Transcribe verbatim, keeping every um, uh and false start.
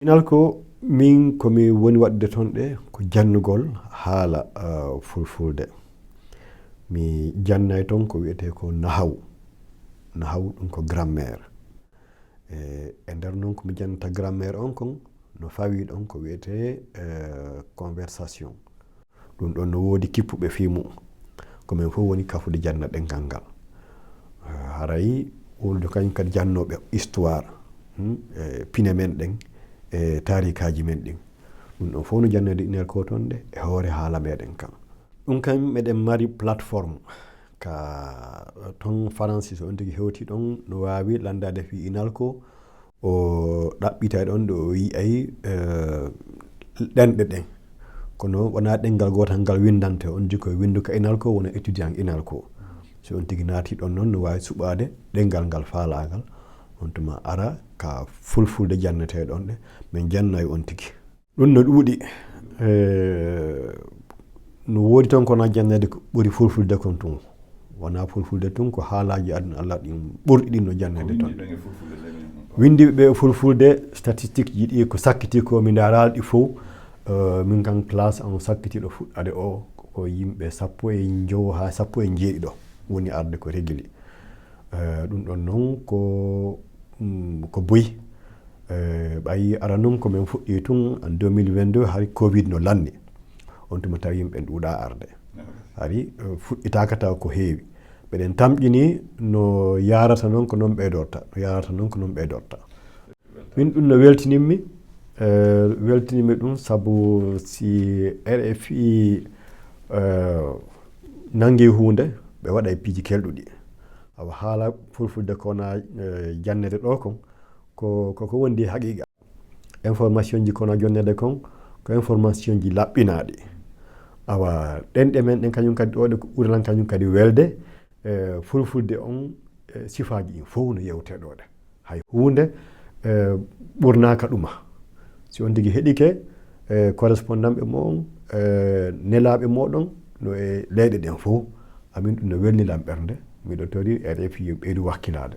Inalko, min ko mi woni waɗde toon ɗe ko jannugol haala, uh, fulfulde. Mi jannay toon ko wiyetee ko nahaw. Nahaw ɗum ko grammaire. E, e nder noon ko mi jannata grammaire on kon, no fawi ɗon ko wiyetee, eh, conversation. Ɗum ɗon no woodi kippuɓe fii mum. Ko men fof woni kafude janna ɗenngal ngal. Eh, haray wonde kañum kadi jannooɓe histoire, hmm, e pine men ɗen, e taarikaaji men ɗin. Ɗum ɗon fof no jannede inalko toon ɗe e hoore haala meɗen kan. Ɗum kam meɗen mari plateforme ka toon Faransi, so on tigi hewti ɗon, no waawi lanndaade fii inalko, o ɗaɓɓita e ɗon ɗo o yi'ay, eh, ɗenɗe ɗen. Kono wonaa ɗenngal gootal ngal winndante, on tigi ko winndu ka inalko, wona étudiant inalko. So on tigi naati ɗon noon, no waawi suɓaade ɗenngal ngal faalaa ngal. On tuma ara ka fulfulde jannetee ɗon ɗe, men jannay on tigi. Ɗum no ɗuuɗi. Eh, no woodi toon ko na jannede ko ɓuri fulfulde kon tun. Wonaa fulfulde tun, ko haalaaji aduna Allah ɗin ɓurɗi ɗin no jannede toon. Winndiiɓe ɓe fulfulde, statistique ji ɗi ko sakkiti ko mi ndaaraali ɗi fof. Eh, min kan classe on sakkitiiɗo fuɗɗade o ko yimɓe sappo e njowo haa sappo e njeeɗiɗo woni arde ko régulier. Eh, ɗum ɗon noon ko, mm, ko boyi. Eh, ɓayi ara noon ko min fuɗɗi tun en deux mille vingt-deux, hari covid no lanni. On tuma tawi yimɓe ɗuuɗa arde. Hari, eh, fuɗɗitaaka taw ko heewi. Meɗen tamƴini no yaarata noon ko noon ɓeydorta, no yaarata noon ko noon ɓeydorta. Min ɗum no weltinimmi, eh, weltinimmi ɗum sabu si R F I, eh, nangi huunde, ɓe waɗa e piiji kelɗuɗi. Awa haala fulfulde ko na, eh, jannede ɗo kon, ko, ko, ko wondi haqiqa. Information ji ko na jonnede kon, ko information ji laɓɓinaaɗi. Awa ɗenɗe men ɗen kañum kadi ɗo ɗe ko ɓuri lan kañum kadi welde, eh, fulfulde on, eh, sifaaji ɗin fof no yewte ɗo ɗe. Hay huunde, eh, ɓurnaaka ɗuma. Si on tigi heɗike, eh, correspondant ɓe moɗon, eh, nelaaɓe moɗon, no e leyɗe ɗen fof, amin ɗum no welni lan ɓernde. Miɗo tori R F I yo ɓeydu wakkilaade.